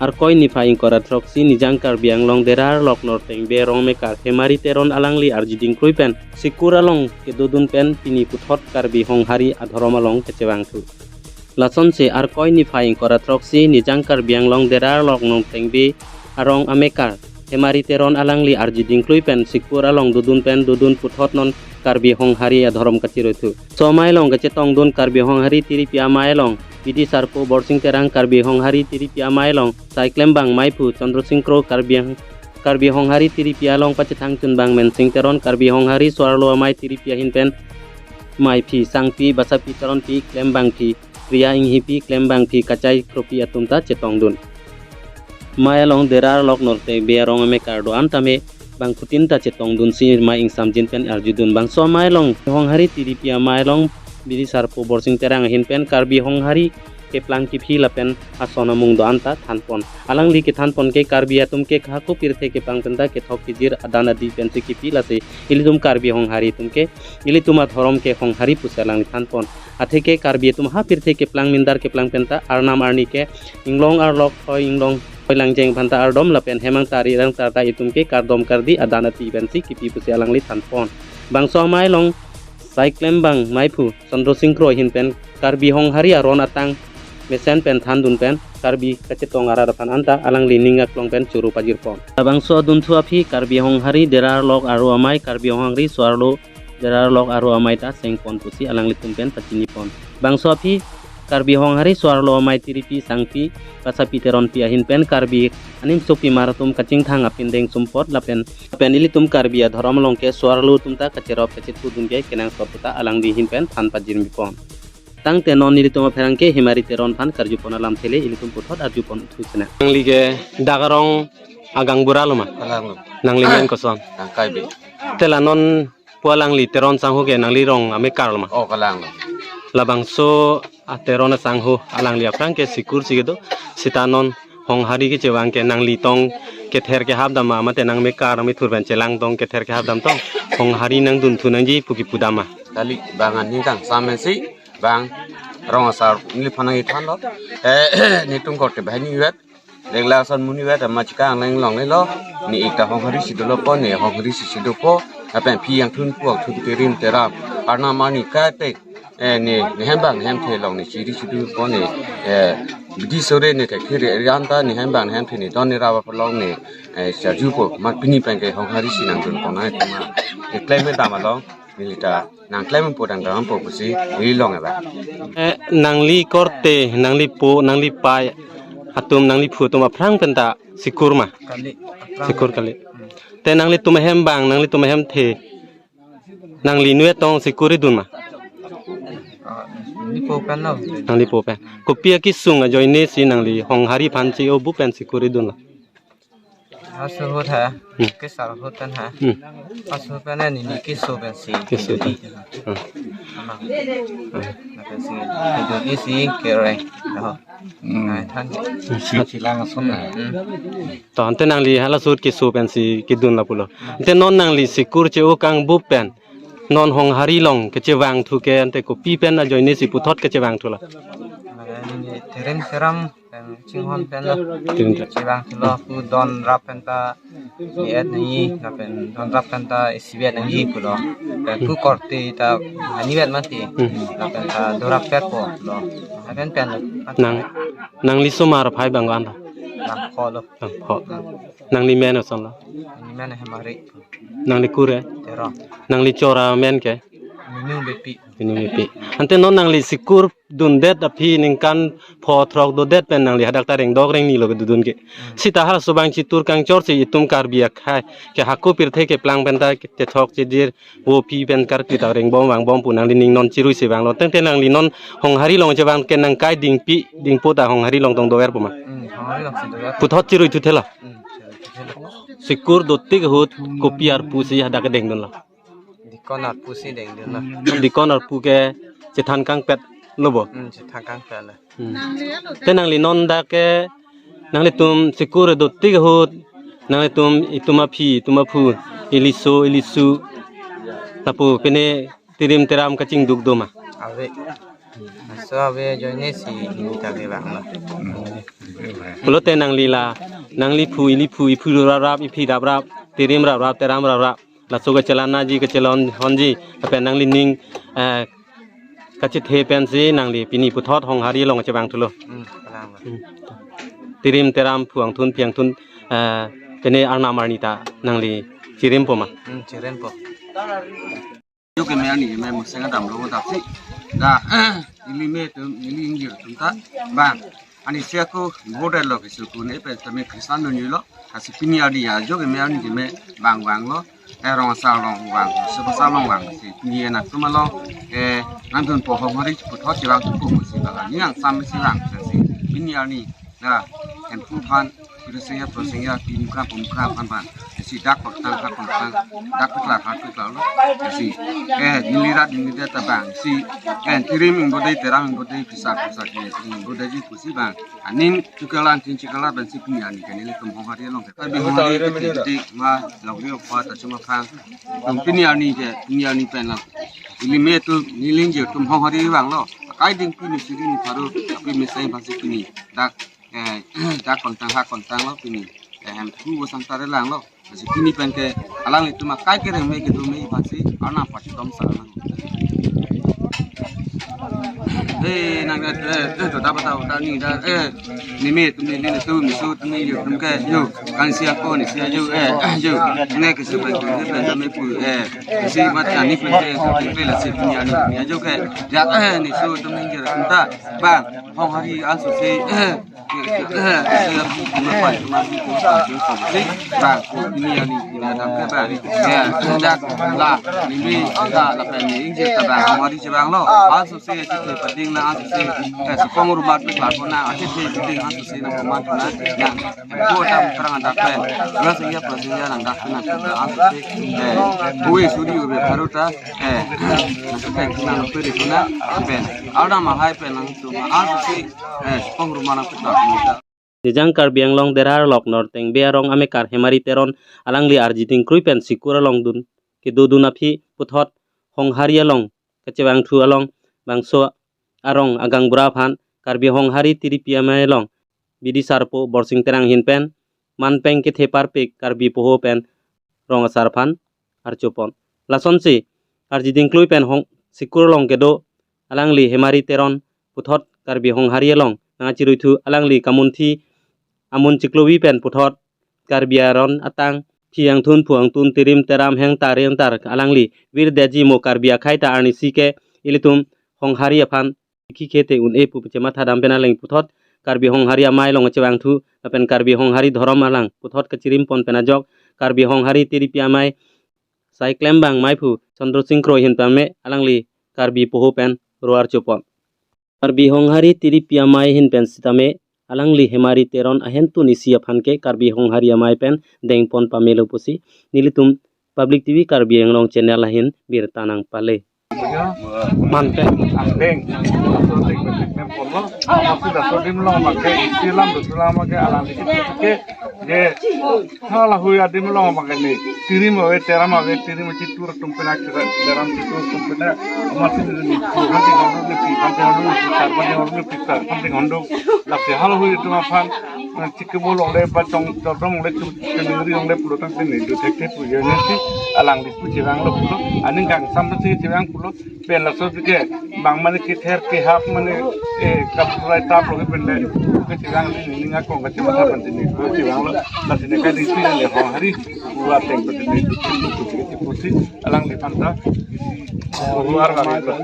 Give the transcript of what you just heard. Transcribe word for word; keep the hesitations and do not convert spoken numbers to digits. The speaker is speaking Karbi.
Arkoi niphai ingkoi ra throksi Nijang Karbi Anglong Dera Arlok Nortengbe arong amekar Hemari Teron alangli arjuding kroi pen Sikur along kedodun pen pini puthot Karbi Honghari adhorom along kechevangthu. Lasonsi Arkoi niphai ingkoi ra throksi Nijang Karbi Anglong Dera Arlok Nortengbe arong amekar Hemari Teron alangli arjuding kroi pen Sikur along dodun pen dodun puthot non Karbi Honghari adhorom kachiroithu. Bangso amei along kachetongdun Karbi Honghari tiripi amei along Bidi Sarpo Borsing Terang, Karbi Honghari tiripi amei along Saiklembang Meiphu, Chandra Sing Kro, Karbi Ang-, Karbi Honghari tiripi along pachethang chunbang Mensing Teron, Karbi Honghari so-arlo amei tiripi ahin pen Meiphi Sangpi, Basapi Teronpi, Klembangpi Priya Inghipi, Klembangpi Kachai Kropi atum ta chetongdun. Amei along Dera Arlok Nortengbe arong amekar do-an tame bangphutin ta chetongdunsi amei ingsamjin pen arjudun. Bangso amei along Honghari tiripi amei along Bidi Sarpo Borsing Terang ahin pen Karbi Honghari keplang kephi lapen ason amung do-an ta thanpon. Alangli kethanpon ke Karbi atum ke hako pirthe keplang penta kethok kejir adan adi pensi kipi, lasi ilitum Karbi Honghari atum ke ilitum adhorom ke Honghari pusi alangli thanpon. Atheke Karbi atum ha pirthe keplang mindar keplang penta arnam arni ke inglong arlok hoi inglong hoi langjeng aphanta ardom lapen hemang tari rang tarta itum ke kardom kardi adan ati pensi kipi pusi alangli thanpon. Bangso amei along Saiklembang Meiphu, Chandra Sing Kro ahin pen Karbi Honghari aron atang mesen pen thandun pen Karbi kachetong arat aphan anta alangli ning aklong pen choro pajirpon. Labangso adunthu aphi Karbi Honghari Dera Arlok aro amei, Karbi Honghari so-arlo Dera Arlok aro amei ta sengpon pusi alanglitum pen pachinipon. Bangso aphi Karbi Honghari so-arlo amei tiripi Sangpi, Basapi Teronpi ahin pen Karbi animsopimar atum kachingthang apindeng sumpot lapen, lapen ilitum Karbi adhorom along ke so-arlo atum ta kacherop kachethudun ke kenangsot puta alangli ahin pen than pajirmipon. Tangte non nelitum apherangke Hemari Teron aphan karjupon alamthe le ilitum puthot arjupon thu sena. Nangli ke dak arong agang bura lo ma? Kalang lo. Nangli men koson? Nang Karbi. Te la non pu alangli Teron sangho ke nangli rong amekar lo ma? Oh, kalang lo. Labangso a Teron asangho alangli aphrang ke Sikur si kedo, sita non Honghari kechevang ke nangli tong kether kehap dam ma, mate nang mekar nang methur pen chelang tong kether kehap dam tong Honghari nangdunthu nangji pu kipu dam ma? Kali, bang ani kangsam si bang rong asar neliphan nangkethan lo. Eh, netum korte banghini vet. Lengla ason muni vet ama chika angleng longle lo. Ne ekta Honghari si dolo po, ne Honghari si si dopo. Lapen phi angthun pu angthun terim teram arnam arni kaite, eh, ne, nehem bang nehem the along ne chiri chidu po ne, eh, bidi sore ne thekthe ri anta nehem bang nehem the ne don ne rap along ne, eh, charjupo. Mat pini pen ke Honghari si nangdun pon ai tuma. Keklem dam along neli ta nangklempo dang dampo pusi neli long eba. Eh, nangli korte, nangli po, nangli pai atum, nangli phu atum aphrang penta Sikur ma? Kali, aphrang. Sikur kali. Hmm. Te nanglitum ahem bang, nanglitum ahem the, nangli inut tong Sikur idun ma? Ah, neli po pen lo. Nangli po pen. Kopi akesung ajoine si nangli Honghari aphan che-o bu pen Sikur idun lo? Aso ahut ha, Hmm. Kesar ahut pen ha. Hmm. Aso ahut pen ani ne keso pensi. Keso pen. Dodi ha. Hmm. Ama. Hmm. Lapensi dodi si kereng. Oh. Hmm. Nai than. Si chilang ason na. Hmm. To ante nangli hala ahut keso pensi kedun lapulo. Ante non nangli Sikur che-o kangbup pen non Honghari along kechevangthu ke ante kopi pen ajoine si puthot kechevangthu lo? Mane ne terim teram pen chinghon pen lo. Terim teram. Chevangthu lo, pu don rap penta ne-et nangji, lapen don rap penta isivet nangji pulo. Pen pu korte ta ani vet mati. Hmm. Lapen ta dorap pet po lo. Lapen pen lo. Nang, nangli osomar aphai bang ko-an lo? Bangpho lo. Bangpho. Nangli men koson lo? Neli men Hemari. Nangli kur ke? Teron. Nangli chora men ke? Ninu Bepi. Ninu Bepi. Ante non nangli Sikur dundet aphi ningkan pho throk dodet pen nangli hadak ta rengdok rengni lo kedodun ke. Hmm. Sita halaso abang chitur kangchor si itum Karbi akhei ke hako pirthe keplang penta kethok chedir vo phi pen karkli ta rengbom vangbom pu nangli ning non chirui si vanglo. Tangte nangli non Honghari along chevang ke nangkai dingpi dingpo ta Honghari along tong doverpo ma? Hmm, Honghari along si dover. Puthot chiruithu thela? Hmm, chiruithu thela. Sikur dotik ahut kopi arpu si hadak kedengdun lo? Dikon arpu si dengdun lo. Dikon arpu ke chethan kangpet lo bo? Hmm, chethan kangpet lo. Hmm. Te nangli non dak ke, nanglitum Sikur dotik ahut, nanglitum itum aphi, itum aphu, iliso, ilisu, lapu pine terim teram kachingduk do ma? Ave. Laso ave ajoine si neli ta kevanglo. Pulote nangli la, nangli phu, ili phu, iphu raprap, iphi raprap, tirim raprap, teram raprap. Laso kachelan naji, kachelon honji, lapen nanglining, eh, kachethe pensi nangli pini puthot Honghari along kachevangthulo. Hmm, kalang. Hmm. Tirim teram phu angthun phi angthun, eh, pene arnam arni ta nangli chirimpo ma? Hmm, chirimpo. Yo keme arni keme museng adam lo daksi. Da, ili me atum, ili ingjir atum ta bang. Ani sia ko border lo kesu kune pen tame Kristan dunyu lo. Lasi pini arni ya jo keme arni keme bang bang lo. Eh, rong asar along vang, sep asar along vang si. Pini nangtum along, eh, nangdunpo Honghari puthot chevangthupo si bang. Ni angsam si vang si. Pini arni na Hemphu aphan, Hirasengya, Prosengya, Pimukra, Pumukra aphan aphan. Si dak paktang, hak paktang, dak paklar, hak paklar lo. Si, eh, neli rat neli det ta bang. Si, eh, tirim ingbodai, teram ingbodai, pisa pisa ke ingbodai ji pusi bang. Aning chikala, tin chikala pensi pini arni ke nelitum Honghari along ke. Karbi Honghari ke titik ma logri opa ta chuma phang. Tum pini arni ke, pini arni pen la. Ili me atum, neli ingjir atum Honghari vanglo. Akai ding pini suri ni pharo, api mesai bangsi pini. Dak, eh, dak paktang, hak paktang lo pini. Eh, Hemphu bosang tare lang lo. Lasi pini pen ke alanglitum akai kereng me kedo me bangsi arnam pachidom sa lang. Eh, nang, eh, eh, to dapat tahu tani da, eh, neli me atum neli atum, misu atum neli atum ke, yo, kan sia ko ni sia yo, eh, yo, ne kesu pen ke, eh, pen kami pu, eh, si mat kani pen ke, pen lasi pini arni, ni ajo ke, ya, eh, nisu atum neli atum ta, bang, Honghari ansu si, eh, Arnam ahai pen nangtum ansu si, eh, sipong rumana puta. Jejang Karbi Anglong Dera arlok Norteng Bey arong amekar Hemari Teron alangli arjiding krui pen Sikur along dun kedodun aphi puthot Honghari along kachevangthu along bangso arong agangbura aphan Karbi Honghari Tiripi Amei along bidisarpo Borsing Terang ahin pen manpeng kethe parpik Karbi poho pen rong asar aphan archopon. Lasonsi arjiding krui pen hong Sikur along kedo alangli Hemari Teron puthot Karbi Honghari along nangkachiruithu alangli kamunthi amun chiklovi pen puthot Karbi aron atang phi angthun phu angthun tirim teram heng tar eng tar alangli vir deji mo Karbi akhei ta arnisi ke ilitum Honghari aphan khikhe te un-e pu chematha dam pen aleng puthot Karbi Honghari Amei along kachevangthu lapen Karbi Honghari dhorom alang puthot kachirimpon pen ajok Karbi Honghari Tiripi Amei sai klembang meiphu Chandra Sing Kroi ahin pame alangli Karbi poho pen ro archopon. Karbi Honghari Tiripi Amei ahin pen sitame alangli Hemari Teron ahentun isi aphan ke Karbi Honghari Amei pen dengpon pamelo pusi nelitum Public T V Karbi Anglong channel ahin birta nangpale. Manpeng. Angdeng. Laso adim along abangke isi alam, dosi alam abangke alangli ke, ke, je, halahui adim along abangke ne. Tirim ave, teram ave, tirim chitur atum pen, teram chitur atum pen. Amatsi ne, ne, phu aphan ding honduk ne, phi aphan ding honduk ne, sar aphan ding honduk ne, pisar aphan ding honduk. Lasi halahui atum aphan, eh, chikebo longle, ba chong, chodom longle, chu, choningri longle pulo tangte ne, do thekthek pu ajoine si alangli pu chevanglo pulo. Aning kangsam si chevang pulo. Pen laso si ke bang mane kether kehap mane, eh, kaprai tap lo pen le ke chevang ni ni nga kong kachematha pen ni ko chevanglo. Lasi ne kai ding si le Honghari pu ateng pen ni pusi alangliphan ta isi ko ar ba.